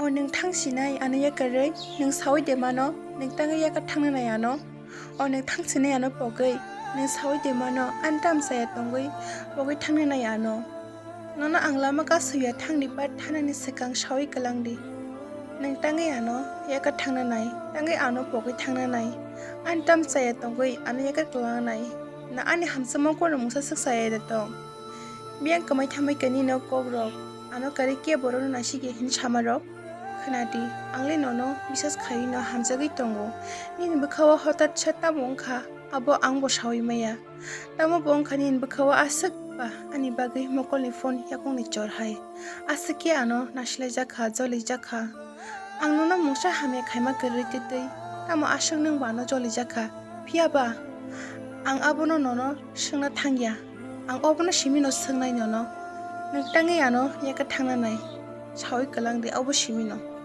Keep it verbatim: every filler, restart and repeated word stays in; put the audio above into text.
O nwng thang sinai ano yakarwi, nwng saui de mano, nwng tangwi yakar thangna nai ano. O nwng thang sinai ano pogwi, nwng saui de mano, ani tam chaya tongwi pogwi thangna nai ano. Nono ang lama kasu ya thangni bar thanani swkang saui kwlang di. Nwng tangwi ano yakar thangna nai, tangwi ano pogwi thangna nai. Ani tam chaya tongwi ano yakar kwlangna nai. Na ani hamjakma kono mungsa swk chaya da tong. Biyang kwmai thamwi kani no kok rok. Ano kari ke borok no naisik ya hin sama rok. Khna di, ang le nono biswas khaiwi no hamjagwi tongo. Nini bwkha o hotat sa tamo wngkha, abo ang bo saui maya. Tamo bo wngkha nini bwkha o aswk ba ani bagwi mokolni phone yakungni chor hai. Aswk khe ano nasilai jakha, joli jakha. Ang nono mungsa hamya khaima kwrwi tei tei, tamo aswk nwng bo ano joli jakha. Phiya ba ang abono nono swngna thangya. Ang obono simi no swngnai nono. Nwng tangwi ano yakar thangna nai. Saui kwlang di obo simi no.